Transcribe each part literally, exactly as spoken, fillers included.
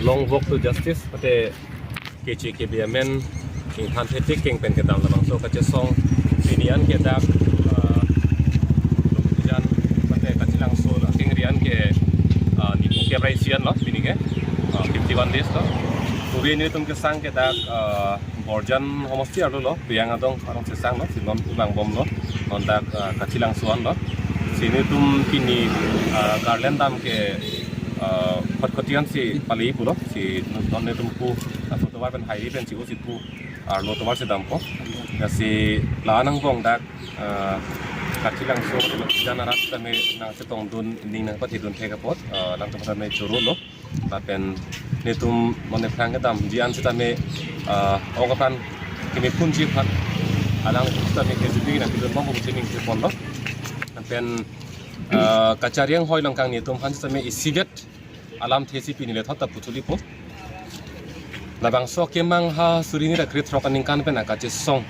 Long Walk to Justice, mate K J K B amen, ingthan thetik keng pen kedam labangso kachesong, pini an ke dak, ah, Longkijan, mate Kachilangso, akengri an ke, ah, niphai kep ra isi an lo, pini ke, ah, fifty-one days lo. Puve nelitum kesang ke dak, ah, Borjan homosti arlo lo, Piyang adong arong sesang lo, si non pu vangbom lo, non dak, ah, Kachilangso an lo. Si nelitum pini, ah, garland dam ke, ah, Khatkhati an si pale pulo, si non nelitum pu, ah, photo pen hairi pen si o si pu, arlo tovar si dampo. Lasi la-an angbong dak, ah, Kachilangso, Longkijan arat tame nangchetongdun, ning nangpathedun thek apot, ah, nangtum tame choro lo. Lapen nelitum non aphrang kedamji an sitame, ah, ok apran kimi phunji aphan alang sitame K J P nangkedun bompo pusi ning si ponlo. Lapen, ah, kachari anghoi along kangni atum aphan sitame isivet alamthe si pini lethot ta puthuli po. Labangso akemang ha suri hini ra krethrok aningkan pen akachesong.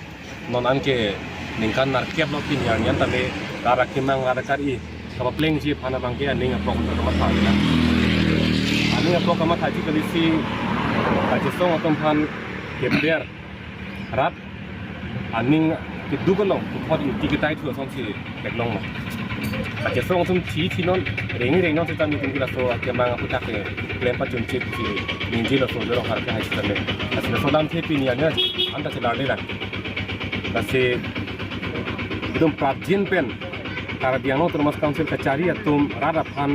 Non an ke ningkan nerkep lo pini arni an tame rat akemang rat akari kapaplengji aphan abang ke aning apok kamatha. Aning apok kamathaji kali si kachesong atum aphan keber rat aning keduk along puthot ingti ketai thu asonsi theklong lo. Kachesong atum thi thi non, reng reng non seta nelitum ke laso akemang aphuthak ke klem pachunchit si ningje laso jorong har ke hai sitame. Lasi laso alamthe pini arni an ta chelarle lang. Lasi itum prapjin pen Karbi Anglong Autonomous Council kachari atum rat aphan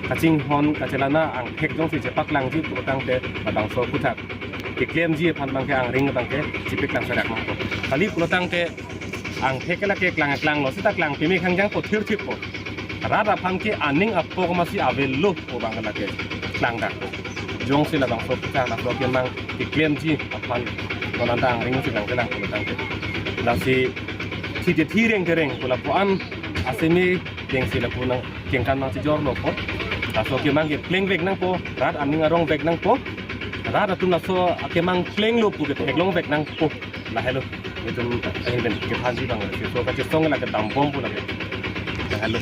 kachinghon kachelana angthek jongsi chepaklangji pulotangte labangso aphuthak keklemji aphan abang ke angring abang ke chepaklang serak nangpo. Kali pulotangte angthek ke lake klang klang lo seta klang peme khangjang po thir thir po. Rat aphan ke aning apok masi avelo pu abang ke lake klang dak po. Jongsi labangso aphuthak laso akemang keklemji aphan non an ta angring si lang kelang pulotangte. Lasi thi te thi reng te reng pu lapu an aseme dengsi lapu nang kengkan nangchijor lo po. Laso akemang ke plengvek nangpo, rat aning arongvek nangpo. Rat atum laso akemang plenglo pu ke theklongvek nangpo. Lahelo. Itum ahin pen kethanji abang, si so kachesong lake dambom pu lake. Lahelo.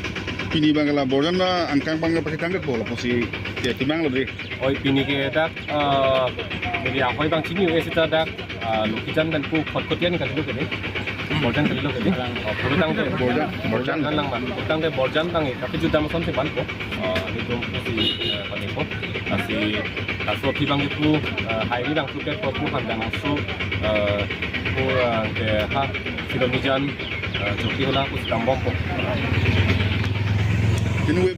Pini abang la Borjan angkang abang pakethan det po lapusi ya timang lo dei. Oi, pini ke dak, ah, pini ahoi abang chini o seta dak, ah, Longkijan pen pu Khatkhati an kalilo ke dei. Borjan kalilo ke dei. Oh, pulotangte Borjan, Borjan. Borjan lang ma. Pulotangte Borjan abang ke kape judam asonsi vanpo. Ah, nelitum pusi, eh, vanpo. Lasi, laso aphi abang ke pu, eh, hairi lang suket po pu han dam aso, eh, pu, eh, ke ha, Silonijan, eh, Chokihola pusi dambompo. Anyway.